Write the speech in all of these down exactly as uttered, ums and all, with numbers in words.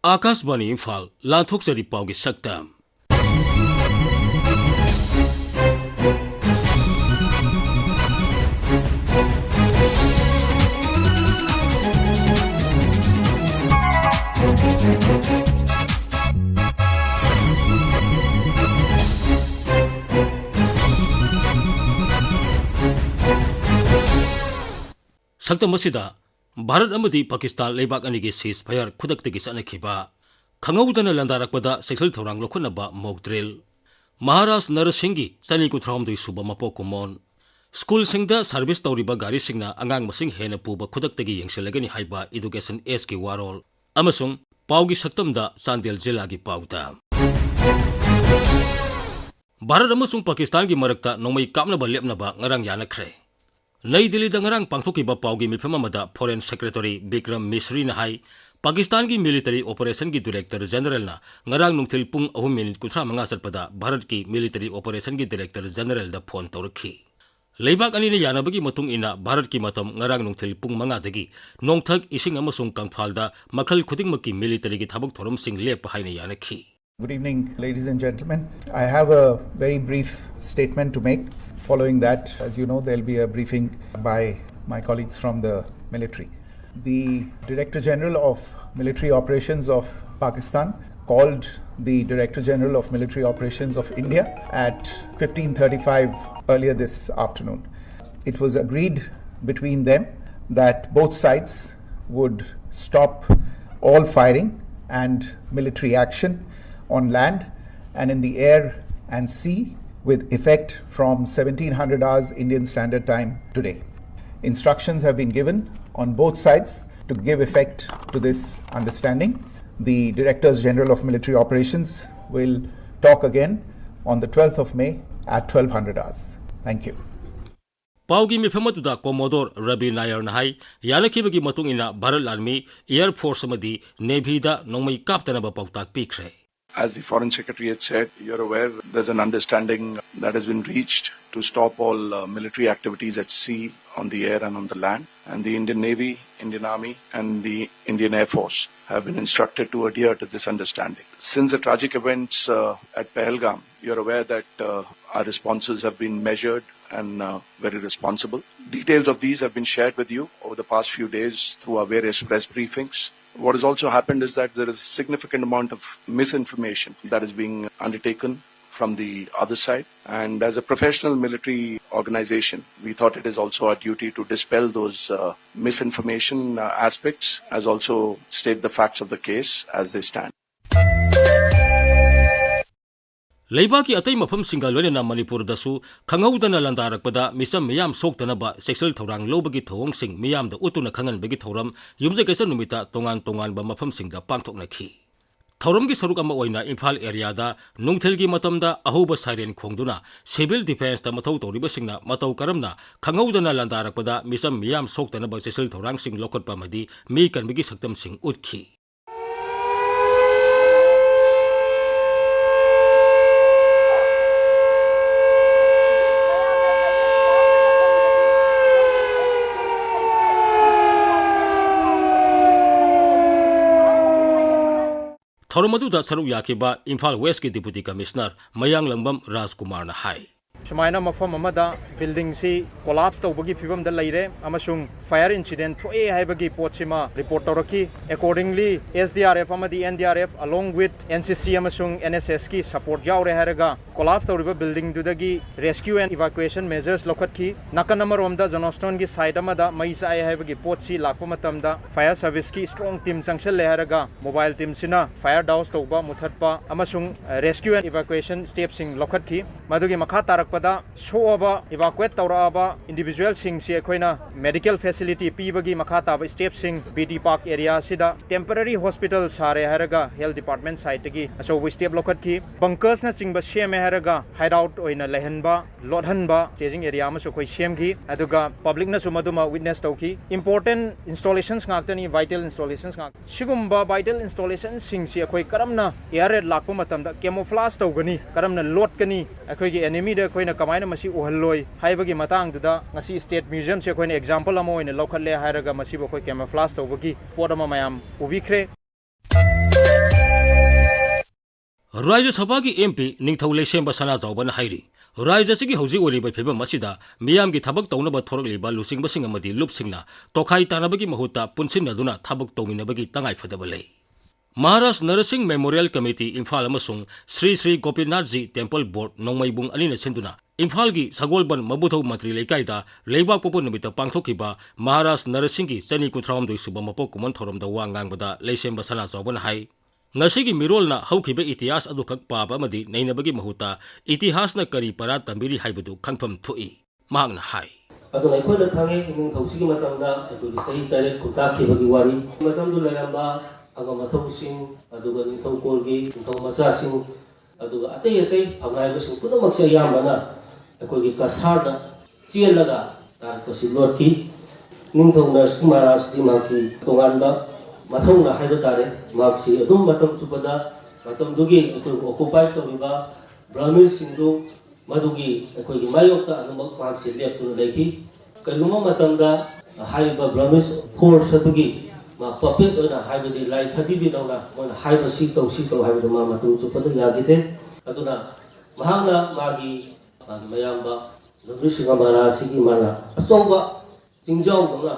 ꯑꯥꯀꯥꯁꯕꯥꯅꯤ ꯏꯝꯐꯥꯜ, ꯂꯥꯟꯊꯣꯛꯆꯔꯤ ꯄꯥꯎꯒꯤ ꯁꯛꯇꯝ꯫ ꯁꯛꯇꯝ ꯑꯁꯤꯗ ꯚꯥꯔꯠ ꯑꯃꯗꯤ ꯄꯥꯀꯤꯁꯇꯥꯟ ꯂꯩꯕꯥꯛ ꯑꯅꯤꯒꯤ ceasefire ꯈꯨꯗꯛꯇꯒꯤ ꯆꯠꯅꯈꯤꯕ, ꯈꯪꯍꯧꯗꯅ ꯂꯥꯟꯗꯥꯔꯛꯄꯗ ꯆꯦꯛꯁꯤꯜ ꯊꯧꯔꯥꯡ ꯂꯧꯈꯠꯅꯕ mock drill, ꯃꯍꯥꯔꯥꯖ ꯅꯔꯁꯤꯡꯒꯤ ꯆꯅꯤ ꯀꯨꯟꯊ꯭ꯔꯥꯍꯨꯝꯗꯣꯏ ꯁꯨꯕ ꯃꯄꯣꯛ ꯀꯨꯝꯑꯣꯟ, ꯁ꯭ꯀꯨꯜꯁꯤꯡꯗ service ꯇꯧꯔꯤꯕ ꯒꯥꯔꯤꯁꯤꯡꯅ ꯑꯉꯥꯡ ꯃꯁꯤꯡ ꯍꯦꯟꯅ ꯄꯨꯕ ꯈꯨꯗꯛꯇꯒꯤ ꯌꯦꯡꯁꯤꯜꯂꯒꯅꯤ ꯍꯥꯏꯕ Education Ageꯀꯤ ꯋꯥꯔꯣꯜ, ꯑꯃꯁꯨꯡ ꯄꯥꯎꯒꯤ ꯁꯛꯇꯝꯗ ꯆꯥꯟꯗꯦꯜ ꯖꯤꯂꯥꯒꯤ ꯄꯥꯎꯗ꯫ ꯚꯥꯔꯠ ꯑꯃꯁꯨꯡ ꯄꯥꯀꯤꯁꯇꯥꯟꯒꯤ ꯃꯔꯛꯇ ꯅꯣꯡꯃꯩ ꯀꯥꯞꯅꯕ ꯂꯦꯞꯅꯕ ꯉꯔꯥꯡ ꯌꯥꯅꯈ꯭ꯔꯦ꯫ ꯅꯩ ꯗꯤꯜꯂꯤꯗ ꯉꯔꯥꯡ ꯄꯥꯡꯊꯣꯛꯈꯤꯕ ꯄꯥꯎꯒꯤ ꯃꯤꯐꯝ ꯑꯃꯗ Foreign Secretary ꯕꯤꯀ꯭ꯔꯝ ꯃꯤꯁ꯭ꯔꯤꯅ ꯍꯥꯏ, ꯄꯥꯀꯤꯁꯇꯥꯟꯒꯤ military operationꯒꯤ Director Generalꯅ ꯉꯔꯥꯡ ꯅꯨꯡꯊꯤꯜ ꯄꯨꯡ ꯑꯍꯨꯝ ꯃꯤꯅꯤꯠ ꯀꯨꯟꯊ꯭ꯔꯥ ꯃꯉꯥ ꯆꯠꯄꯗ ꯚꯥꯔꯠꯀꯤ military operationꯒꯤ Director Generalꯗ phone ꯇꯧꯔꯛꯈꯤ꯫ ꯂꯩꯕꯥꯛ ꯑꯅꯤꯅ ꯌꯥꯅꯕꯒꯤ ꯃꯇꯨꯡ ꯏꯟꯅ ꯚꯥꯔꯠꯀꯤ ꯃꯇꯝ ꯉꯔꯥꯡ ꯅꯨꯡꯊꯤꯜ ꯄꯨꯡ ꯃꯉꯥꯗꯒꯤ ꯅꯣꯡꯊꯛ, ꯏꯁꯤꯡ ꯑꯃꯁꯨꯡ ꯀꯪꯐꯥꯜꯗ ꯃꯈꯜ ꯈꯨꯗꯤꯡꯃꯛꯀꯤ militaryꯒꯤ ꯊꯕꯛ ꯊꯧꯔꯝꯁꯤꯡ ꯂꯦꯞꯄ ꯍꯥꯏꯅ ꯌꯥꯅꯈꯤ꯫ Good evening, ladies and gentlemen. I have a very brief statement to make. Following that, as you know, there'll be a briefing by my colleagues from the military. The Director General of Military Operations of Pakistan called the Director General of Military Operations of India at fifteen thirty-five earlier this afternoon. It was agreed between them that both sides would stop all firing and military action on land and in the air and sea with effect from seventeen hundred hours Indian Standard Time today. Instructions have been given on both sides to give effect to this understanding. The Directors General of Military Operations will talk again on the twelfth of May at twelve hundred hours. Thank you. ꯄꯥꯎꯒꯤ ꯃꯤꯐꯝ ꯑꯗꯨꯗ Commodore Ravi ꯅꯥꯌꯔꯅ ꯍꯥꯏ, ꯌꯥꯅꯈꯤꯕꯒꯤ ꯃꯇꯨꯡ ꯏꯟꯅ ꯚꯥꯔꯠ ꯂꯥꯟꯃꯤ Air Force ꯑꯃꯗꯤ Navyꯗ ꯅꯣꯡꯃꯩ ꯀꯥꯞꯇꯅꯕ ꯄꯥꯎꯇꯥꯛ ꯄꯤꯈ꯭ꯔꯦ꯫ As the Foreign Secretary had said, you're aware there's an understanding that has been reached to stop all uh, military activities at sea, on the air, and on the land. And the Indian Navy, Indian Army, and the Indian Air Force have been instructed to adhere to this understanding. Since the tragic events uh, at Pahalgam, you're aware that uh, our responses have been measured and uh, very responsible. Details of these have been shared with you over the past few days through our various press briefings. What has also happened is that there is a significant amount of misinformation that is being undertaken from the other side. And as a professional military organization, we thought it is also our duty to dispel those uh, misinformation uh, aspects, as also state the facts of the case as they stand. ꯂꯩꯕꯥꯛꯀꯤ ꯑꯇꯩ ꯃꯐꯝꯁꯤꯡꯒ ꯂꯣꯏꯅꯅ ꯃꯅꯤꯄꯨꯔꯗꯁꯨ ꯈꯪꯍꯧꯗꯅ ꯂꯥꯟꯗꯥꯔꯛꯄꯗ ꯃꯤꯆꯝ ꯃꯤꯌꯥꯝ ꯁꯣꯛꯇꯅꯕ ꯆꯦꯛꯁꯤꯜ ꯊꯧꯔꯥꯡ ꯂꯧꯕꯒꯤ ꯊꯧꯑꯣꯡꯁꯤꯡ ꯃꯤꯌꯥꯝꯗ ꯎꯠꯇꯨꯅ ꯈꯪꯍꯟꯕꯒꯤ ꯊꯧꯔꯝ ꯌꯨꯝꯖꯀꯩꯁ ꯅꯨꯃꯤꯠꯇ ꯇꯣꯉꯥꯟ ꯇꯣꯉꯥꯟꯕ ꯃꯐꯝꯁꯤꯡꯗ ꯄꯥꯡꯊꯣꯛꯅꯈꯤ꯫ ꯊꯧꯔꯝꯒꯤ ꯁꯔꯨꯛ ꯑꯃ ꯑꯣꯏꯅ ꯏꯝꯐꯥꯜ ꯑꯦꯔꯤꯌꯥꯗ ꯅꯨꯡꯊꯤꯜꯒꯤ ꯃꯇꯝꯗ ꯑꯍꯧꯕ ꯁꯥꯏꯔꯦꯟ ꯈꯣꯡꯗꯨꯅ ꯁꯤꯚꯤꯜ ꯗꯤꯐꯦꯟꯁꯇ ꯃꯊꯧ ꯇꯧꯔꯤꯕꯁꯤꯡꯅ ꯃꯇꯧ ꯀꯔꯝꯅ ꯈꯪꯍꯧꯗꯅ ꯂꯥꯟꯗꯥꯔꯛꯄꯗ ꯃꯤꯆꯝ ꯃꯤꯌꯥꯝ ꯁꯣꯛꯇꯅꯕ ꯆꯦꯛꯁꯤꯜ ꯊꯧꯔꯥꯡꯁꯤꯡ ꯂꯧꯈꯠꯄ ꯑꯃꯗꯤ ꯃꯤ ꯀꯟꯕꯒꯤ ꯁꯛꯇꯝꯁꯤꯡ ꯎꯠꯈꯤ꯫ ꯊꯧꯔꯝ ꯑꯗꯨꯗ ꯁꯔꯨꯛ ꯌꯥꯈꯤꯕ ꯏꯝꯐꯥꯜ ꯋꯦꯁꯀꯤ ꯗꯤꯄꯨꯇꯤ ꯀꯃꯤꯁꯅꯔ ꯃꯌꯥꯡꯂꯪꯕꯝ ꯔꯥꯖꯀꯨꯃꯥꯔꯅ ꯍꯥꯏ꯫ ꯁꯨꯃꯥꯏꯅ ꯃꯐꯝ ꯑꯃꯗ ꯕꯤꯜꯗꯤꯡꯁꯤ ꯀꯣꯂꯥꯞꯁ ꯇꯧꯕꯒꯤ ꯐꯤꯕꯝꯗ ꯂꯩꯔꯦ ꯑꯃꯁꯨꯡ ꯐꯥꯌꯔ ꯏꯟꯁꯤꯗꯦꯟ ꯊꯣꯛꯑꯦ ꯍꯥꯏꯕꯒꯤ ꯄꯣꯠꯁꯤꯃ ꯔꯤꯄꯣꯔꯠ ꯇꯧꯔꯛꯈꯤ꯫ ꯑꯦꯀꯣꯔꯗꯤꯡꯂꯤ, ꯑꯦꯁ ꯗꯤ ꯑꯥꯔ ꯑꯦꯐ ꯑꯃꯗꯤ N D R F along with N C C ꯑꯃꯁꯨꯡ N S S ꯀꯤ ꯁꯄꯣꯔꯠ ꯌꯥꯎꯔꯦ ꯍꯥꯏꯔꯒ ꯀꯣꯂꯥꯞꯁ ꯇꯧꯔꯤꯕ ꯕꯤꯜꯗꯤꯡꯗꯨꯗꯒꯤ rescue and evacuation measures ꯂꯧꯈꯠꯈꯤ꯫ ꯅꯥꯀꯟ ꯑꯃꯔꯣꯝꯗ ꯖꯣꯅꯣꯁꯇꯣꯟꯒꯤ ꯁꯥꯏꯠ ꯑꯃꯗ ꯃꯩ ꯆꯥꯛꯑꯦ ꯍꯥꯏꯕꯒꯤ ꯄꯣꯠꯁꯤ ꯂꯥꯛꯄ ꯃꯇꯝꯗ ꯐꯥꯌꯔ ꯁꯔꯚꯤꯁꯀꯤ ꯁ꯭ꯇ꯭ꯔꯣꯡ ꯇꯤꯝ ꯆꯪꯁꯤꯜꯂꯦ ꯍꯥꯏꯔꯒ ꯃꯣꯕꯥꯏꯜ ꯇꯤꯝꯁꯤꯅ ꯐꯥꯌꯔ ꯗꯥꯎꯁ ꯇꯧꯕ, ꯃꯨꯊꯠꯄ ꯑꯃꯁꯨꯡ rescue and evacuation ꯁ꯭ꯇꯦꯞꯁꯤꯡ ꯂꯧꯈꯠꯈꯤ꯫ ꯃꯗꯨꯒꯤ ꯃꯈꯥ ꯇꯥꯔꯛꯄ ꯄꯗ ꯁꯣꯛꯑꯕ, evacuate ꯇꯧꯔꯛꯑꯕ individualꯁꯤꯡꯁꯤ ꯑꯩꯈꯣꯏꯅ medical facility ꯄꯤꯕꯒꯤ ꯃꯈꯥ ꯇꯥꯕ stepꯁꯤꯡ, B D Park area ꯑꯁꯤꯗ temporary hospital ꯁꯥꯔꯦ ꯍꯥꯏꯔꯒ health department sideꯇꯒꯤ ꯑꯆꯧꯕ step ꯂꯧꯈꯠꯈꯤ꯫ Bunkersꯅꯆꯤꯡꯕ ꯁꯦꯝꯃꯦ ꯍꯥꯏꯔꯒ hideout ꯑꯣꯏꯅ ꯂꯩꯍꯟꯕ, ꯂꯣꯠꯍꯟꯕ staging area ꯑꯃꯁꯨ ꯑꯩꯈꯣꯏ ꯁꯦꯝꯈꯤ꯫ ꯑꯗꯨꯒ publicꯅꯁꯨ ꯃꯗꯨꯃ witness ꯇꯧꯈꯤ꯫ Important installations ꯉꯥꯛꯇꯅꯤ, vital installations ꯉꯥꯛꯇ꯫ ꯁꯤꯒꯨꯝꯕ vital installationꯁꯤꯡꯁꯤ ꯑꯩꯈꯣꯏ ꯀꯔꯝꯅ air raid ꯂꯥꯛꯄ ꯃꯇꯝꯗ camouflage ꯇꯧꯒꯅꯤ, ꯀꯔꯝꯅ ꯂꯣꯠꯀꯅꯤ, ꯑꯩꯈꯣꯏꯒꯤ enemyꯗ ꯑꯩꯈꯣꯏꯅ ꯀꯃꯥꯏꯅ ꯃꯁꯤ ꯎꯍꯜꯂꯣꯏ ꯍꯥꯏꯕꯒꯤ ꯃꯇꯥꯡꯗꯨꯗ ꯉꯁꯤ State Museumꯁꯦ ꯑꯩꯈꯣꯏꯅ example ꯑꯃ ꯑꯣꯏꯅ ꯂꯧꯈꯠꯂꯦ ꯍꯥꯏꯔꯒ ꯃꯁꯤꯕꯨ ꯑꯩꯈꯣꯏ camouflage ꯇꯧꯕꯒꯤ ꯄꯣꯠ ꯑꯃ ꯃꯌꯥꯝ ꯎꯕꯤꯈ꯭ꯔꯦ꯫ ꯔꯥꯖ꯭ꯌ ꯁꯚꯥꯒꯤ M P ꯅꯤꯡꯊꯧ ꯂꯩꯁꯦꯝꯕ ꯁꯅꯥꯖꯥꯎꯕꯅ ꯍꯥꯏꯔꯤ, ꯔꯥꯖ꯭ꯌ ꯑꯁꯤꯒꯤ ꯍꯧꯖꯤꯛ ꯑꯣꯏꯔꯤꯕ ꯐꯤꯕꯝ ꯑꯁꯤꯗ ꯃꯤꯌꯥꯝꯒꯤ ꯊꯕꯛ ꯇꯧꯅꯕ ꯊꯣꯔꯛꯂꯤꯕ ꯂꯨꯆꯤꯡꯕꯁꯤꯡ ꯑꯃꯗꯤ ꯂꯨꯞꯁꯤꯡꯅ ꯇꯣꯈꯥꯏ ꯇꯥꯅꯕꯒꯤ ꯃꯍꯨꯠꯇ ꯄꯨꯟꯁꯤꯟꯅꯗꯨꯅ ꯊꯕꯛ ꯇꯧꯃꯤꯟꯅꯕꯒꯤ ꯇꯉꯥꯏꯐꯗꯕ ꯂꯩ꯫ ꯃꯍꯥꯔꯥꯖ ꯅꯔꯁꯤꯡ ꯃꯦꯃꯣꯔꯤꯌꯦꯜ ꯀꯃꯤꯇꯤ ꯏꯝꯐꯥꯜ ꯑꯃꯁꯨꯡ ꯁ꯭ꯔꯤ ꯁ꯭ꯔꯤ ꯒꯣꯄꯤꯅꯥꯊꯖꯤ ꯇꯦꯝꯄꯜ ꯕꯣꯔꯗ ꯅꯣꯡꯃꯩꯕꯨꯡ ꯑꯅꯤꯅ ꯁꯤꯟꯗꯨꯅ ꯏꯝꯐꯥꯜꯒꯤ ꯁꯒꯣꯜꯕꯟ ꯃꯕꯨꯊꯧ ꯃꯟꯇ꯭ꯔꯤ ꯂꯩꯀꯥꯏꯗ ꯂꯩꯕꯥꯛ ꯄꯣꯛꯄ ꯅꯨꯃꯤꯠꯇ ꯄꯥꯡꯊꯣꯛꯈꯤꯕ ꯃꯍꯥꯔꯥꯖ ꯅꯔꯁꯤꯡꯒꯤ ꯆꯅꯤ ꯀꯨꯟꯊ꯭ꯔꯥꯍꯨꯝꯗꯣꯏ ꯁꯨꯕ ꯃꯄꯣꯛ ꯀꯨꯝꯑꯣꯟ ꯊꯧꯔꯝꯗ ꯋꯥ ꯉꯥꯡꯕꯗ ꯂꯩꯁꯦꯝꯕ ꯁꯅꯥꯖꯥꯎꯕꯅ ꯍꯥꯏ, ꯉꯁꯤꯒꯤ ꯃꯤꯔꯣꯜꯅ ꯍꯧꯈꯤꯕ ꯏꯇꯤꯍꯥꯁ ꯑꯗꯨꯈꯛ ꯄꯥꯕ ꯑꯃꯗꯤ ꯅꯩꯅꯕꯒꯤ ꯃꯍꯨꯠꯇ ꯏꯇꯤꯍꯥꯁꯅ ꯀꯔꯤ ꯄꯔꯥ ꯇꯝꯕꯤꯔꯤ ꯍꯥꯏꯕꯗꯨ ꯈꯪꯐꯝ ꯊꯣꯛꯏ꯫ ꯃꯍꯥꯛꯅ ꯍꯥꯏ꯫ ꯑꯗꯨꯅ ꯑꯩꯈꯣꯏꯅ ꯈꯪꯉꯤ, ꯅꯤꯡꯊꯧꯁꯤꯒꯤ ꯃꯇꯝꯗ ꯑꯩꯈꯣꯏꯒꯤ ꯆꯍꯤ ꯇꯔꯦꯠ ꯈꯨꯟꯇꯥꯛꯈꯤꯕꯒꯤ ꯋꯥꯔꯤ, ꯃꯇꯝꯗꯨ ꯂꯩꯔꯝꯕ ꯑꯉꯝ ꯑꯊꯧꯁꯤꯡ, ꯑꯗꯨꯒ ꯅꯤꯡꯊꯧ ꯀꯣꯜꯒꯤ ꯅꯤꯡꯊꯧ ꯃꯆꯥꯁꯤꯡ, ꯑꯗꯨꯒ ꯑꯇꯩ ꯑꯇꯩ ꯐꯝꯅꯥꯏꯕꯁꯤꯡ ꯄꯨꯝꯅꯃꯛꯁꯦ ꯑꯌꯥꯝꯕꯅ ꯑꯩꯈꯣꯏꯒꯤ ꯀꯁꯥꯔꯗ ꯆꯦꯜꯂꯒ ꯇꯥꯔꯛꯄꯁꯤ ꯂꯣꯠꯈꯤ꯫ ꯅꯤꯡꯊꯧ ꯅꯔꯁꯤꯡ ꯃꯍꯥꯔꯥꯖꯇꯤ ꯃꯍꯥꯛꯀꯤ ꯇꯣꯉꯥꯟꯕ ꯃꯊꯧꯅꯥ ꯍꯥꯏꯕ ꯇꯥꯔꯦ, ꯃꯍꯥꯛꯁꯤ ꯑꯗꯨꯝ ꯃꯇꯝ ꯆꯨꯞꯄꯗ ꯃꯇꯝꯗꯨꯒꯤ ꯑꯩꯈꯣꯏ occupy ꯇꯧꯔꯤꯕ ꯕ꯭ꯔꯥꯍꯃꯤꯟꯁꯤꯡꯗꯨ ꯃꯗꯨꯒꯤ ꯑꯩꯈꯣꯏꯒꯤ ꯃꯥꯌꯣꯛꯇ ꯑꯗꯨꯃꯛ ꯃꯍꯥꯛꯁꯤ ꯂꯦꯞꯇꯨꯅ ꯂꯩꯈꯤ꯫ ꯀꯔꯤꯒꯨꯝꯕ ꯃꯇꯝꯗ ꯍꯥꯏꯔꯤꯕ ꯕ꯭ꯔꯥꯍꯃꯤꯟꯁ force ꯑꯗꯨꯒꯤ ꯃꯥ puppet ꯑꯣꯏꯅ, ꯍꯥꯏꯕꯗꯤ ꯂꯥꯏ ꯐꯗꯤꯕꯤꯗꯧꯅ ꯃꯣꯏꯅ ꯍꯥꯏꯕ ꯁꯤ ꯇꯧ, ꯁꯤ ꯇꯧ ꯍꯥꯏꯕꯗꯨ ꯃꯥ ꯃꯇꯝ ꯆꯨꯞꯄꯗ ꯌꯥꯈꯤꯗꯦ꯫ ꯑꯗꯨꯅ ꯃꯍꯥꯛꯅ ꯃꯥꯒꯤ, ꯃꯥꯒꯤ ꯃꯌꯥꯝꯕ ꯒꯝꯚꯤꯔ ꯁꯤꯡꯍ ꯃꯍꯥꯔꯥꯖꯁꯤꯒꯤ ꯃꯥꯅ ꯑꯆꯧꯕ ꯆꯤꯡꯖꯥꯎꯗꯧꯅ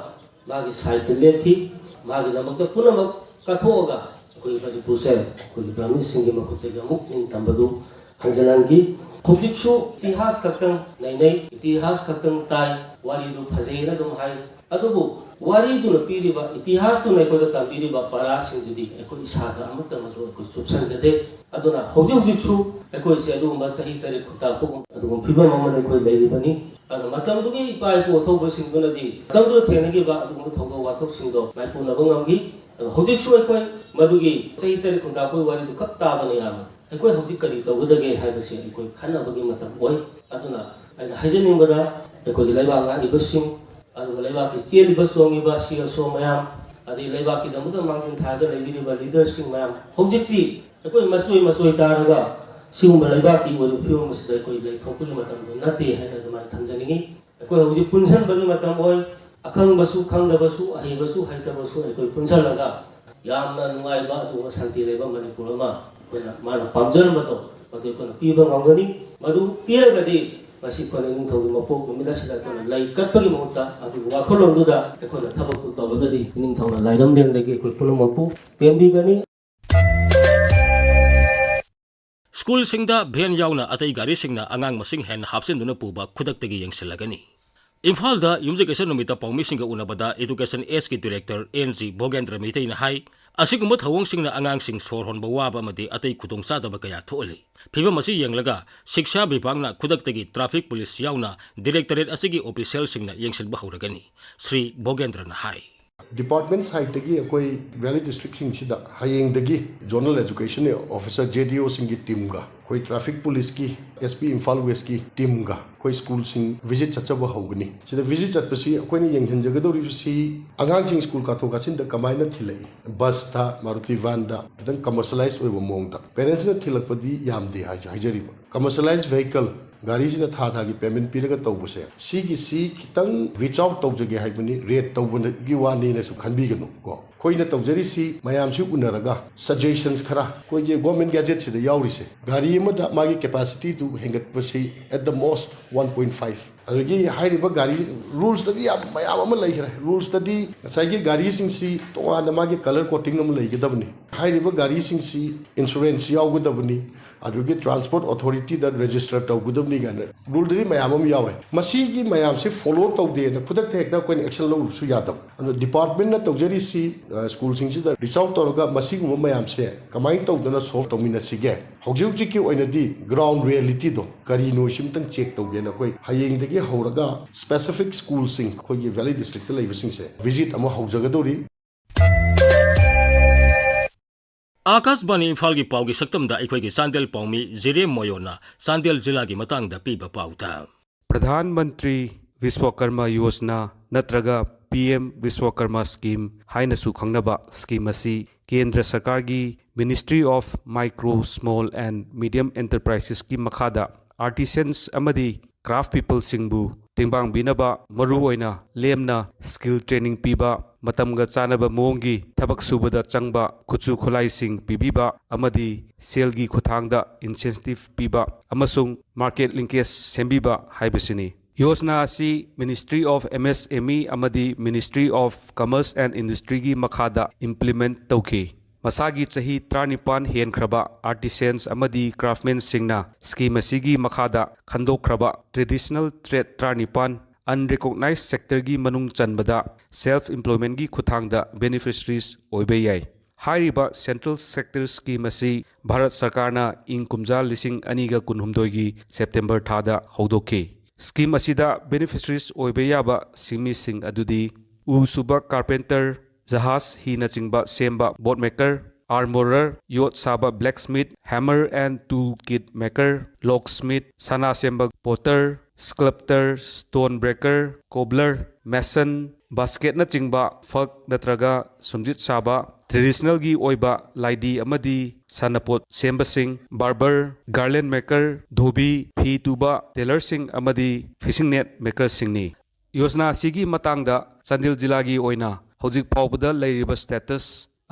ꯃꯥꯒꯤ sideꯇ ꯂꯦꯞꯈꯤ꯫ ꯃꯥꯒꯤꯗꯃꯛꯇ ꯄꯨꯝꯅꯃꯛ ꯀꯠꯊꯣꯛꯑꯒ ꯑꯩꯈꯣꯏ ꯃꯅꯤꯄꯨꯔꯁꯦ ꯑꯩꯈꯣꯏꯒꯤ ꯕ꯭ꯔꯥꯍꯃꯤꯟꯁꯤꯡꯒꯤ ꯃꯈꯨꯠꯇꯒꯤ ꯑꯃꯨꯛ ꯅꯤꯡꯇꯝꯕꯗꯨ ꯍꯟꯖꯤꯜꯍꯟꯈꯤ꯫ ꯍꯧꯖꯤꯛꯁꯨ ꯏꯇꯤꯍꯥꯁ ꯈꯛꯇꯪ ꯅꯩꯅꯩ, ꯏꯇꯤꯍꯥꯁ ꯈꯛꯇꯪ ꯇꯥꯏ, ꯋꯥꯔꯤꯗꯨ ꯐꯖꯩꯅ ꯑꯗꯨꯝ ꯍꯥꯏ꯫ ꯑꯗꯨꯕꯨ ꯋꯥꯔꯤꯗꯨꯅ ꯄꯤꯔꯤꯕ, ꯏꯇꯤꯍꯥꯁꯇꯨꯅ ꯑꯩꯈꯣꯏꯗ ꯇꯝꯕꯤꯔꯤꯕ ꯄꯔꯥꯁꯤꯡꯗꯨꯗꯤ ꯑꯩꯈꯣꯏ ꯏꯁꯥꯗ ꯑꯃꯠꯇ ꯃꯗꯨ ꯑꯩꯈꯣꯏ ꯆꯨꯞꯁꯟꯖꯗꯦ꯫ ꯑꯗꯨꯅ ꯍꯧꯖꯤꯛ ꯍꯧꯖꯤꯛꯁꯨ ꯑꯩꯈꯣꯏꯁꯦ ꯑꯗꯨꯒꯨꯝꯕ ꯆꯍꯤ ꯇꯔꯦꯠ ꯈꯨꯟꯇꯥꯛꯄꯒꯨꯝ ꯑꯗꯨꯒꯨꯝꯕ ꯐꯤꯕꯝ ꯑꯃꯗ ꯑꯩꯈꯣꯏ ꯂꯩꯔꯤꯕꯅꯤ꯫ ꯑꯗꯨꯅ ꯃꯇꯝꯗꯨꯒꯤ ꯏꯄꯥ ꯏꯄꯨ ꯑꯊꯧꯕꯁꯤꯡꯗꯨꯅꯗꯤ ꯃꯇꯝꯗꯨꯗ ꯊꯦꯡꯅꯈꯤꯕ ꯑꯗꯨꯒꯨꯝꯕ ꯊꯧꯗꯣꯛ ꯋꯥꯊꯣꯛꯁꯤꯡꯗꯣ ꯃꯥꯏꯄꯨꯅꯕ ꯉꯝꯈꯤ꯫ ꯑꯗꯣ ꯍꯧꯖꯤꯛꯁꯨ ꯑꯩꯈꯣꯏ ꯃꯗꯨꯒꯤ ꯆꯍꯤ ꯇꯔꯦꯠ ꯈꯨꯟꯇꯥꯛꯄꯒꯤ ꯋꯥꯔꯤꯗꯨ ꯈꯛ ꯇꯥꯕꯅ ꯌꯥꯔꯣꯏ꯫ ꯑꯩꯈꯣꯏ ꯍꯧꯖꯤꯛ ꯀꯔꯤ ꯇꯧꯒꯗꯒꯦ ꯍꯥꯏꯕꯁꯤ ꯑꯩꯈꯣꯏ ꯈꯟꯅꯕꯒꯤ ꯃꯇꯝ ꯑꯣꯏ꯫ ꯑꯗꯨꯅ ꯑꯩꯅ ꯍꯥꯏꯖꯅꯤꯡꯕꯗ, ꯑꯩꯈꯣꯏꯒꯤ ꯂꯩꯕꯥꯛ ꯉꯥꯛꯏꯕꯁꯤꯡ, ꯑꯗꯨꯒ ꯂꯩꯕꯥꯛꯀꯤ ꯆꯦꯜꯂꯤꯕ ꯆꯣꯡꯉꯤꯕ ꯁꯤ ꯑꯦꯁ ꯑꯣ ꯃꯌꯥꯝ, ꯑꯗꯩ ꯂꯩꯕꯥꯛꯀꯤꯗꯃꯛꯇ ꯃꯥꯡꯖꯤꯜ ꯊꯥꯔꯒ ꯂꯩꯕꯤꯔꯤꯕ ꯂꯤꯗꯔꯁꯤꯡ ꯃꯌꯥꯝ, ꯍꯧꯖꯤꯛꯇꯤ ꯑꯩꯈꯣꯏ ꯃꯆꯣꯏ ꯃꯆꯣꯏ ꯇꯥꯔꯒ ꯁꯤꯒꯨꯝꯕ ꯂꯩꯕꯥꯛꯀꯤ ꯑꯣꯏꯕ ꯐꯤꯕꯝ ꯑꯁꯤꯗ ꯑꯩꯈꯣꯏ ꯂꯩꯊꯣꯛꯄꯒꯤ ꯃꯇꯝꯗꯣ ꯅꯠꯇꯦ ꯍꯥꯏꯅ ꯑꯗꯨꯃꯥꯏꯅ ꯊꯝꯖꯅꯤꯡꯉꯤ꯫ ꯑꯩꯈꯣꯏ ꯍꯧꯖꯤꯛ ꯄꯨꯟꯁꯤꯟꯕꯒꯤ ꯃꯇꯝ ꯑꯣꯏ꯫ ꯑꯈꯪꯕꯁꯨ ꯈꯪꯗꯕꯁꯨ, ꯑꯍꯩꯕꯁꯨ ꯍꯩꯇꯕꯁꯨ ꯑꯩꯈꯣꯏ ꯄꯨꯟꯁꯤꯜꯂꯒ ꯌꯥꯝꯅ ꯅꯨꯡꯉꯥꯏꯕ ꯑꯗꯨꯒꯨꯝꯕ ꯁꯥꯟꯇꯤ ꯂꯩꯕ ꯃꯅꯤꯄꯨꯔ ꯑꯃ ꯑꯩꯈꯣꯏꯅ, ꯃꯥꯅ ꯄꯥꯝꯖꯔꯝꯕꯗꯣ, ꯃꯗꯨ ꯑꯩꯈꯣꯏꯅ ꯄꯤꯕ ꯉꯝꯒꯅꯤ꯫ ꯃꯗꯨ ꯄꯤꯔꯒꯗꯤ ꯉꯁꯤ ꯑꯩꯈꯣꯏꯅ ꯏꯅꯤꯡꯊꯧꯒꯤ ꯃꯄꯣꯛ ꯅꯨꯃꯤꯠ ꯑꯁꯤꯗ ꯑꯩꯈꯣꯏꯅ ꯂꯩ ꯀꯠꯄꯒꯤ ꯃꯍꯨꯠꯇ ꯑꯗꯨꯒꯤ ꯋꯥꯈꯜꯂꯣꯟꯗꯨꯗ ꯑꯩꯈꯣꯏꯅ ꯊꯕꯛꯇꯨ ꯇꯧꯔꯒꯗꯤ ꯏꯅꯤꯡꯊꯧꯅ ꯂꯥꯏꯔꯝꯂꯦꯟꯗꯒꯤ ꯑꯩꯈꯣꯏ ꯄꯨꯝꯅꯃꯛꯄꯨ ꯄꯦꯟꯕꯤꯒꯅꯤ꯫ ꯁ꯭ꯀꯨꯜꯁꯤꯡꯗ ꯚꯦꯟ ꯌꯥꯎꯅ ꯑꯇꯩ ꯒꯥꯔꯤꯁꯤꯡꯅ ꯑꯉꯥꯡ ꯃꯁꯤꯡ ꯍꯦꯟꯅ ꯍꯥꯞꯆꯤꯟꯗꯨꯅ ꯄꯨꯕ ꯈꯨꯗꯛꯇꯒꯤ ꯌꯦꯡꯁꯤꯜꯂꯒꯅꯤ꯫ ꯏꯝꯐꯥꯜꯗ ꯌꯨꯝꯖꯀꯩꯁ ꯅꯨꯃꯤꯠꯇ ꯄꯥꯎꯃꯤꯁꯤꯡꯒ ꯎꯅꯕꯗ ꯏꯗꯨꯀꯦꯁꯟ ꯑꯦꯁꯀꯤ ꯗꯤꯔꯦꯛꯇꯔ ꯑꯦꯟ ꯖꯤ ꯚꯣꯒꯦꯟꯗ꯭ꯔ ꯃꯩꯇꯩꯅ ꯍꯥꯏ, ꯑꯁꯤꯒꯨꯝꯕ ꯊꯧꯑꯣꯡꯁꯤꯡꯅ ꯑꯉꯥꯡꯁꯤꯡ ꯁꯣꯔ ꯍꯣꯟꯕ ꯋꯥꯕ ꯑꯃꯗꯤ ꯑꯇꯩ ꯈꯨꯗꯣꯡꯆꯥꯗꯕ ꯀꯌꯥ ꯊꯣꯛꯍꯜꯂꯤ꯫ ꯐꯤꯚꯝ ꯑꯁꯤ ꯌꯦꯡꯂꯒ ꯁꯤꯛꯁꯥ ꯚꯤꯚꯥꯒꯅ ꯈꯨꯗꯛꯇꯒꯤ ꯇ꯭ꯔꯥꯐꯤꯛ ꯄꯨꯂꯤꯁ ꯌꯥꯎꯅ ꯗꯤꯔꯦꯛꯇꯣꯔꯦꯠ ꯑꯁꯤꯒꯤ ꯑꯣꯐꯤꯁꯤꯌꯦꯜꯁꯤꯡꯅ ꯌꯦꯡꯁꯤꯟꯕ ꯍꯧꯔꯒꯅꯤ꯫ ꯁ꯭ꯔꯤ ꯚꯣꯒꯦꯟꯗ꯭ꯔꯅ ꯍꯥꯏ꯫ ꯗꯤꯄꯥꯔꯠꯃꯦꯟ ꯁꯥꯏꯠꯇꯒꯤ ꯑꯩꯈꯣꯏ ꯚꯦꯂꯤ ꯗꯤꯁꯇ꯭ꯔꯤꯛꯁꯤꯡꯁꯤꯗ ꯍꯌꯦꯡꯗꯒꯤ zonal education officer, J D ꯑꯣꯁꯤꯡꯒꯤ ꯇꯤꯝꯒ ꯑꯩꯈꯣꯏ ꯇ꯭ꯔꯥꯐꯤꯛ ꯄꯨꯂꯤꯁꯀꯤ, ꯑꯦꯁ ꯄꯤ ꯏꯝꯐꯥꯜ ꯋꯦꯁꯀꯤ ꯇꯤꯝꯒ ꯑꯩꯈꯣꯏ ꯁ꯭ꯀꯨꯜꯁꯤꯡ ꯚꯤꯖꯤꯠ ꯆꯠꯆꯕ ꯍꯧꯒꯅꯤ꯫ ꯁꯤꯗ ꯚꯤꯖꯤꯠ ꯆꯠꯄꯁꯤ ꯑꯩꯈꯣꯏꯅ ꯌꯦꯡꯁꯤꯟꯖꯒꯗꯧꯔꯤꯕꯁꯤ ꯑꯉꯥꯡꯁꯤꯡ ꯁ꯭ꯀꯨꯜ ꯀꯥꯊꯣꯛ ꯀꯥꯁꯤꯟꯗ ꯀꯃꯥꯏꯅ ꯊꯤꯜꯂꯛꯏ, ꯕꯁꯇ, ꯃꯥꯔꯨꯇꯤ ꯚꯦꯟꯗ, ꯈꯤꯇꯪ ꯀꯃꯔꯁꯤꯌꯦꯂꯥꯏꯁ ꯑꯣꯏꯕ ꯃꯑꯣꯡꯗ꯫ ꯄꯦꯔꯦꯟꯁꯅ ꯊꯤꯜꯂꯛꯄꯗꯤ ꯌꯥꯝꯗꯦ ꯍꯥꯏ-, ꯍꯥꯏꯖꯔꯤꯕ꯫ ꯀꯃꯔꯁꯤꯌꯦꯂꯥꯏꯁ ꯚꯦꯍꯤꯀꯜ, ꯒꯥꯔꯤꯁꯤꯅ ꯊꯥ ꯊꯥꯒꯤ ꯄꯦꯃꯦꯟ ꯄꯤꯔꯒ ꯇꯧꯕꯁꯦ, ꯁꯤꯒꯤꯁꯤ ꯈꯤꯇꯪ ꯔꯤꯆ ꯑꯥꯎꯠ ꯇꯧꯖꯒꯦ ꯍꯥꯏꯕꯅꯤ, ꯔꯦꯠ ꯇꯧꯕꯒꯤ ꯋꯥꯅꯤꯅꯁꯨ ꯈꯟꯕꯤꯒꯅꯨ ꯀꯣ꯫ ꯑꯩꯈꯣꯏꯅ ꯇꯧꯖꯔꯤꯁꯤ ꯃꯌꯥꯝꯁꯤ ꯎꯅꯔꯒ suggestions ꯈꯔ, ꯑꯩꯈꯣꯏꯒꯤ government gazetteꯁꯤꯗ ꯌꯥꯎꯔꯤꯁꯦ, ꯒꯥꯔꯤ ꯑꯃꯗ ꯃꯥꯒꯤ capacityꯗꯨ ꯍꯦꯟꯒꯠꯄꯁꯤ at the most one point five, ꯑꯗꯒꯤ ꯍꯥꯏꯔꯤꯕ ꯒꯥꯔꯤ, rulesꯇꯗꯤ ꯌꯥꯝ ꯃꯌꯥꯝ ꯑꯃ ꯂꯩꯈ꯭ꯔꯦ꯫ Rulesꯇꯗꯤ ꯉꯁꯥꯏꯒꯤ ꯒꯥꯔꯤꯁꯤꯡꯁꯤ ꯇꯣꯉꯥꯟꯅ ꯃꯥꯒꯤ colour coding ꯑꯃ ꯂꯩꯒꯗꯕꯅꯤ, ꯍꯥꯏꯔꯤꯕ ꯒꯥꯔꯤꯁꯤꯡꯁꯤ insurance ꯌꯥꯎꯒꯗꯕꯅꯤ, ꯑꯗꯨꯒꯤ transport authorityꯗ register ꯇꯧꯒꯗꯕꯅꯤ ꯀꯥꯏꯅ ruleꯗꯗꯤ ꯃꯌꯥꯝ ꯑꯃ ꯌꯥꯎꯔꯦ꯫ ꯃꯁꯤꯒꯤ ꯃꯌꯥꯝꯁꯦ follow ꯇꯧꯗꯦꯅ ꯈꯨꯗꯛꯇ ꯍꯦꯛꯇ ꯑꯩꯈꯣꯏꯅ action ꯂꯧꯔꯨꯕꯁꯨ ꯌꯥꯗꯕ꯫ ꯑꯗꯣ departmentꯅ ꯇꯧꯖꯔꯤꯁꯤ, ꯑ, schoolꯁꯤꯡꯁꯤꯗ reach out ꯇꯧꯔꯒ ꯃꯁꯤꯒꯨꯝꯕ ꯃꯌꯥꯝꯁꯦ ꯀꯃꯥꯏꯅ ꯇꯧꯗꯅ solve ꯇꯧꯃꯤꯟꯅꯁꯤꯒꯦ, ꯍꯧꯖꯤꯛ ꯍꯧꯖꯤꯛꯀꯤ ꯑꯣꯏꯅꯗꯤ ground realityꯗꯣ ꯀꯔꯤꯅꯣ ꯁꯤꯝꯇꯪ check ꯇꯧꯒꯦꯅ ꯑꯩꯈꯣꯏ ꯍꯌꯦꯡꯗꯒꯤ ꯍꯧꯔꯒ specific schoolꯁꯤꯡ ꯑꯩꯈꯣꯏꯒꯤ Valley Districtꯇ ꯂꯩꯕꯁꯤꯡꯁꯦ visit ꯑꯃ ꯍꯧꯖꯒꯗꯧꯔꯤ꯫ ꯑꯥꯀꯥꯁꯕꯥꯅꯤ ꯏꯝꯐꯥꯜꯒꯤ ꯄꯥꯎꯒꯤ ꯁꯛꯇꯝꯗ ꯑꯩꯈꯣꯏꯒꯤ ꯆꯥꯟꯗꯦꯜ ꯄꯥꯎꯃꯤ ꯖꯤꯔꯦꯝ ꯃꯣꯌꯣꯅ ꯆꯥꯟꯗꯦꯜ ꯖꯤꯂꯥꯒꯤ ꯃꯇꯥꯡꯗ ꯄꯤꯕ ꯄꯥꯎꯗ꯫ ꯄ꯭ꯔꯙꯥꯟ ꯃꯟꯇ꯭ꯔꯤ ꯕꯤꯁ꯭ꯋꯀꯔꯃ ꯌꯣꯖꯅꯥ ꯅꯠꯇ꯭ꯔꯒ ꯄꯤ ꯑꯦꯝ ꯕꯤꯁ꯭ꯋꯀꯔꯃ ꯁ꯭ꯀꯤꯝ ꯍꯥꯏꯅꯁꯨ ꯈꯪꯅꯕ ꯁ꯭ꯀꯤꯝ ꯑꯁꯤ ꯀꯦꯟꯗ꯭ꯔ ꯁꯔꯀꯥꯔꯒꯤ Ministry of Micro, Small and Medium Enterprisesꯀꯤ ꯃꯈꯥꯗ artisans ꯑꯃꯗꯤ craft peopleꯁꯤꯡꯕꯨ ꯇꯦꯡꯕꯥꯡꯕꯤꯅꯕ, ꯃꯔꯨꯑꯣꯏꯅ ꯂꯦꯝꯅ skill training ꯄꯤꯕ, ꯃꯇꯝꯒ ꯆꯥꯟꯅꯕ ꯃꯑꯣꯡꯒꯤ ꯊꯕꯛ ꯁꯨꯕꯗ ꯆꯪꯕ ꯈꯨꯠꯁꯨ ꯈꯨꯠꯂꯥꯏꯁꯤꯡ ꯄꯤꯕꯤꯕ ꯑꯃꯗꯤ ꯁꯦꯜꯒꯤ ꯈꯨꯠꯊꯥꯡꯗ incentive ꯄꯤꯕ ꯑꯃꯁꯨꯡ market linkage ꯁꯦꯝꯕꯤꯕ ꯍꯥꯏꯕꯁꯤꯅꯤ꯫ ꯌꯣꯖꯅꯥ ꯑꯁꯤ Ministry of MSME ꯑꯃꯗꯤ Ministry of Commerce and Industryꯒꯤ ꯃꯈꯥꯗ implement ꯇꯧꯈꯤ꯫ ꯃꯁꯥꯒꯤ ꯆꯍꯤ ꯇꯔꯥꯅꯤꯄꯥꯟ ꯍꯦꯟꯈ꯭ꯔꯕ artisans ꯑꯃꯗꯤ craftsmanꯁꯤꯡꯅ ꯁ꯭ꯀꯤꯝ ꯑꯁꯤꯒꯤ ꯃꯈꯥꯗ ꯈꯟꯗꯣꯛꯈ꯭ꯔꯕ traditional trade ꯇꯔꯥꯅꯤꯄꯥꯟ unrecognized sectorꯒꯤ ꯃꯅꯨꯡ ꯆꯟꯕꯗ self employmentꯀꯤ ꯈꯨꯠꯊꯥꯡꯗ beneficiaries ꯑꯣꯏꯕ ꯌꯥꯏ꯫ ꯍꯥꯏꯔꯤꯕ central sector ꯁ꯭ꯀꯤꯝ ꯑꯁꯤ ꯚꯥꯔꯠ ꯁꯔꯀꯥꯔꯅ ꯏꯪ ꯀꯨꯝꯖꯥ ꯂꯤꯁꯤꯡ ꯑꯅꯤꯒ ꯀꯨꯟꯍꯨꯝꯗꯣꯏꯒꯤ September ꯊꯥꯗ ꯍꯧꯗꯣꯛꯈꯤ꯫ ꯁ꯭ꯀꯤꯝ ꯑꯁꯤꯗ beneficiaries ꯑꯣꯏꯕ ꯌꯥꯕ ꯁꯤꯟꯃꯤꯁꯤꯡ ꯑꯗꯨꯗꯤ ꯎ ꯁꯨꯕ carpenter, ꯖꯍꯥꯖ ꯍꯤꯅꯆꯤꯡꯕ ꯁꯦꯝꯕ boat maker, armourer, ꯌꯣꯠ ꯁꯥꯕ blacksmith, hammer and tool kit maker, locksmith, ꯁꯅꯥ ꯁꯦꯝꯕ potter, sculptor, stone breaker, cobbler, mason, basketꯅꯆꯤꯡꯕ ꯐꯛ ꯅꯠꯇ꯭ꯔꯒ ꯁꯨꯝꯖꯤꯠ ꯁꯥꯕ, traditionalꯒꯤ ꯑꯣꯏꯕ ꯂꯥꯏꯗꯤ ꯑꯃꯗꯤ ꯁꯥꯟꯅꯄꯣꯠ ꯁꯦꯝꯕꯁꯤꯡ, barber, garland maker, ꯙꯣꯕꯤ, ꯐꯤ ꯇꯨꯕ, tailorꯁꯤꯡ ꯑꯃꯗꯤ fishing net makerꯁꯤꯡꯅꯤ꯫ ꯌꯣꯖꯅꯥ ꯑꯁꯤꯒꯤ ꯃꯇꯥꯡꯗ ꯆꯥꯟꯗꯦꯜ ꯖꯤꯂꯥꯒꯤ ꯑꯣꯏꯅ ꯍꯧꯖꯤꯛ ꯐꯥꯎꯕꯗ ꯂꯩꯔꯤꯕ status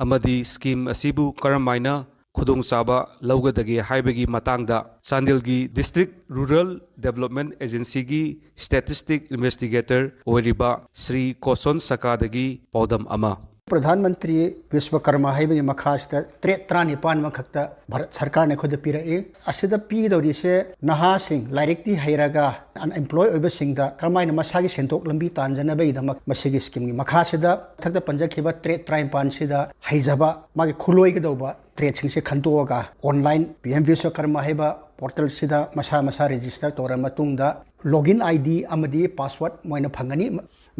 ꯑꯃꯗꯤ scheme ꯑꯁꯤꯕꯨ ꯀꯔꯝꯍꯥꯏꯅ ꯈꯨꯗꯣꯡꯆꯥꯕ ꯂꯧꯒꯗꯒꯦ ꯍꯥꯏꯕꯒꯤ ꯃꯇꯥꯡꯗ ꯆꯥꯟꯗꯦꯜꯒꯤ District Rural Development Agencyꯒꯤ statistic investigator ꯑꯣꯏꯔꯤꯕ ꯁ꯭ꯔꯤ ꯀꯣꯁꯣꯟ ꯁꯀꯥꯗꯒꯤ ꯄꯥꯎꯗꯝ ꯑꯃ꯫ ꯄ꯭ꯔꯙꯥꯟ ꯃꯟꯇ꯭ꯔꯤ ꯕꯤꯁ꯭ꯋꯀꯔꯃ ꯍꯥꯏꯕꯒꯤ ꯃꯈꯥꯁꯤꯗ ꯇꯔꯦꯠ ꯇꯔꯥꯅꯤꯄꯥꯟ ꯑꯃꯈꯛꯇ ꯚꯥꯔꯠ ꯁꯔꯀꯥꯔꯅ ꯑꯩꯈꯣꯏꯗ ꯄꯤꯔꯛꯏ꯫ ꯑꯁꯤꯗ ꯄꯤꯒꯗꯧꯔꯤꯁꯦ ꯅꯍꯥꯁꯤꯡ, ꯂꯥꯏꯔꯤꯛꯇꯤ ꯍꯩꯔꯒ unemployed ꯑꯣꯏꯕꯁꯤꯡꯗ ꯀꯔꯝꯍꯥꯏꯅ ꯃꯁꯥꯒꯤ ꯁꯦꯟꯊꯣꯛ ꯂꯝꯕꯤ ꯇꯥꯟꯖꯅꯕꯒꯤꯗꯃꯛ ꯃꯁꯤꯒꯤ schemeꯒꯤ ꯃꯈꯥꯁꯤꯗ ꯃꯊꯛꯇ ꯄꯟꯖꯈꯤꯕ ꯇꯔꯦꯠ ꯇꯔꯥꯅꯤꯄꯥꯟꯁꯤꯗ ꯍꯩꯖꯕ, ꯃꯥꯒꯤ ꯈꯨꯠꯂꯣꯏꯒꯗꯧꯕ tradeꯁꯤꯡꯁꯦ ꯈꯟꯗꯣꯛꯑꯒ online P M Vishwakarma ꯍꯥꯏꯕ portalꯁꯤꯗ ꯃꯁꯥ ꯃꯁꯥ register ꯇꯧꯔ ꯃꯇꯨꯡꯗ login I D ꯑꯃꯗꯤ password ꯃꯣꯏꯅ ꯐꯪꯒꯅꯤ꯫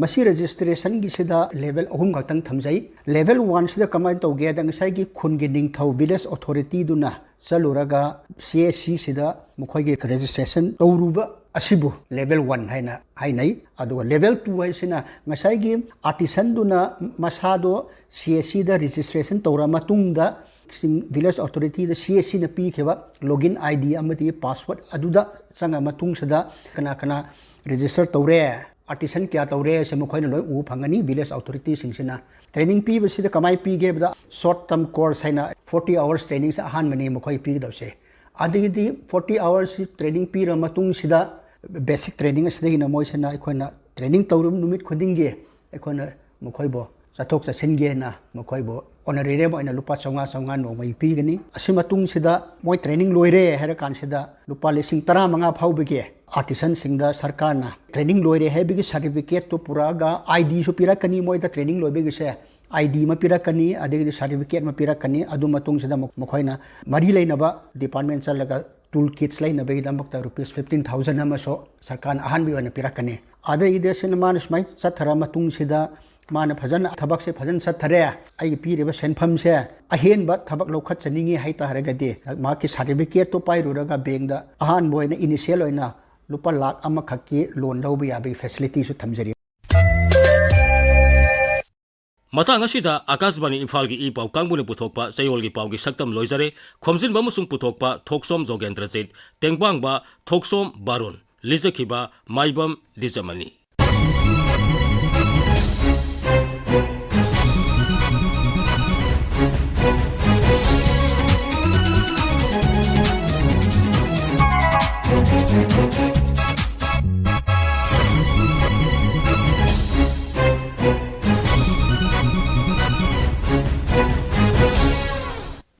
ꯃꯁꯤ registrationꯒꯤꯁꯤꯗ level ꯑꯍꯨꯝ ꯈꯛꯇꯪ ꯊꯝꯖꯩ꯫ Level oneꯁꯤꯗ ꯀꯃꯥꯏꯅ ꯇꯧꯒꯦꯗ, ꯉꯁꯥꯏꯒꯤ ꯈꯨꯟꯒꯤ ꯅꯤꯡꯊꯧ, village authorityꯗꯨꯅ ꯆꯠꯂꯨꯔꯒ C S Cꯁꯤꯗ ꯃꯈꯣꯏꯒꯤ registration ꯇꯧꯔꯨꯕ ꯑꯁꯤꯕꯨ level one ꯍꯥꯏꯅ ꯍꯥꯏꯅꯩ꯫ ꯑꯗꯨꯒ level two ꯍꯥꯏꯁꯤꯅ ꯉꯁꯥꯏꯒꯤ artisanꯗꯨꯅ ꯃꯁꯥꯗꯣ C S Cꯗ registration ꯇꯧꯔ ꯃꯇꯨꯡꯗ ꯁꯤꯡ village authorityꯗ C S Cꯅ ꯄꯤꯈꯤꯕ login I D ꯑꯃꯗꯤ password ꯑꯗꯨꯗ ꯆꯪꯉ ꯃꯇꯨꯡꯁꯤꯗ ꯀꯅꯥ ꯀꯅꯥ register ꯇꯧꯔꯦ, artisan ꯀꯌꯥ ꯇꯧꯔꯦ ꯍꯥꯏꯁꯦ ꯃꯈꯣꯏꯅ ꯂꯣꯏ ꯎꯕ ꯐꯪꯒꯅꯤ village authorityꯁꯤꯡꯁꯤꯅ꯫ Training ꯄꯤꯕꯁꯤꯗ ꯀꯃꯥꯏꯅ ꯄꯤꯒꯦ ꯍꯥꯏꯕꯗ short term course ꯍꯥꯏꯅ forty hours trainingꯁꯦ ꯑꯍꯥꯟꯕꯅꯤ ꯃꯈꯣꯏ ꯄꯤꯒꯗꯕꯁꯦ꯫ ꯑꯗꯒꯤꯗꯤ forty hours training ꯄꯤꯔꯕ ꯃꯇꯨꯡꯁꯤꯗ basic training ꯑꯁꯤꯗꯒꯤꯅ ꯃꯣꯏꯁꯤꯅ ꯑꯩꯈꯣꯏꯅ training ꯇꯧꯔꯤꯕ ꯅꯨꯃꯤꯠ ꯈꯨꯗꯤꯡꯒꯤ ꯑꯩꯈꯣꯏꯅ ꯃꯈꯣꯏꯕꯨ ꯆꯠꯊꯣꯛ ꯆꯠꯁꯤꯟꯒꯦꯅ ꯃꯈꯣꯏꯕꯨ honorarium ꯑꯣꯏꯅ ꯂꯨꯄꯥ ꯆꯥꯝꯃꯉꯥ ꯆꯥꯝꯃꯉꯥ ꯅꯣꯡꯃꯒꯤ ꯄꯤꯒꯅꯤ꯫ ꯑꯁꯤ ꯃꯇꯨꯡꯁꯤꯗ ꯃꯣꯏ training ꯂꯣꯏꯔꯦ ꯍꯥꯏꯔ ꯀꯥꯟꯁꯤꯗ ꯂꯨꯄꯥ ꯂꯤꯁꯤꯡ ꯇꯔꯥꯃꯉꯥ ꯐꯥꯎꯕꯒꯤ artisanꯁꯤꯡꯗ ꯁꯔꯀꯥꯔꯅ training ꯂꯣꯏꯔꯦ ꯍꯥꯏꯕꯒꯤ certificateꯇꯨ ꯄꯨꯔꯛꯑꯒ IDꯁꯨ ꯄꯤꯔꯛꯀꯅꯤ ꯃꯣꯏꯗ training ꯂꯣꯏꯕꯒꯤꯁꯦ꯫ ID ꯑꯃ ꯄꯤꯔꯛꯀꯅꯤ, ꯑꯗꯒꯤꯗꯤ certificate ꯑꯃ ꯄꯤꯔꯛꯀꯅꯤ꯫ ꯑꯗꯨ ꯃꯇꯨꯡꯁꯤꯗ ꯑꯃꯨꯛ ꯃꯈꯣꯏꯅ ꯃꯔꯤ ꯂꯩꯅꯕ department ꯆꯠꯂꯒ tool kits ꯂꯩꯅꯕꯒꯤꯗꯃꯛꯇ rupees fifteen thousand ꯑꯃꯁꯨ ꯁꯔꯀꯥꯔꯅ ꯑꯍꯥꯟꯕꯒꯤ ꯑꯣꯏꯅ ꯄꯤꯔꯛꯀꯅꯤ꯫ ꯑꯗꯒꯤꯗꯤ ꯑꯁꯤꯅ ꯃꯥꯅ ꯁꯨꯃꯥꯏꯅ ꯆꯠꯊꯔ ꯃꯇꯨꯡꯁꯤꯗ ꯃꯥꯅ ꯐꯖꯅ ꯊꯕꯛꯁꯦ ꯐꯖꯅ ꯆꯠꯊꯔꯦ, ꯑꯩꯒꯤ ꯄꯤꯔꯤꯕ ꯁꯦꯟꯐꯝꯁꯦ ꯑꯍꯦꯟꯕ ꯊꯕꯛ ꯂꯧꯈꯠꯆꯅꯤꯡꯉꯤ ꯍꯥꯏꯇꯥꯔꯒꯗꯤ ꯃꯍꯥꯛꯀꯤ certificateꯇꯣ ꯄꯥꯏꯔꯨꯔꯒ bankꯗ ꯑꯍꯥꯟꯕ ꯑꯣꯏꯅ initial ꯑꯣꯏꯅ ꯂꯨꯄꯥ ꯂꯥꯈ ꯑꯃꯈꯛꯀꯤ loan ꯂꯧꯕ ꯌꯥꯕꯒꯤ facilityꯁꯨ ꯊꯝꯖꯔꯤ꯫ ꯃꯇꯥꯡ ꯑꯁꯤꯗ ꯑꯀꯥꯁꯕꯥꯅꯤ ꯏꯝꯐꯥꯜꯒꯤ ꯏ ꯄꯥꯎ ꯀꯥꯡꯕꯨꯅ ꯄꯨꯊꯣꯛꯄ ꯆꯌꯣꯜꯒꯤ ꯄꯥꯎꯒꯤ ꯁꯛꯇꯝ ꯂꯣꯏꯖꯔꯦ꯫ ꯈꯣꯝꯖꯤꯟꯕ ꯑꯃꯁꯨꯡ ꯄꯨꯊꯣꯛꯄ ꯊꯣꯛꯁꯣꯝ ꯖꯣꯒꯦꯟꯗ꯭ꯔꯖꯤꯠ, ꯇꯦꯡꯕꯥꯡꯕ ꯊꯣꯛꯁꯣꯝ ꯕꯥꯔꯨꯟ, ꯂꯤꯖꯈꯤꯕ ꯃꯥꯏꯕꯝ ꯂꯤꯖꯃꯅꯤ꯫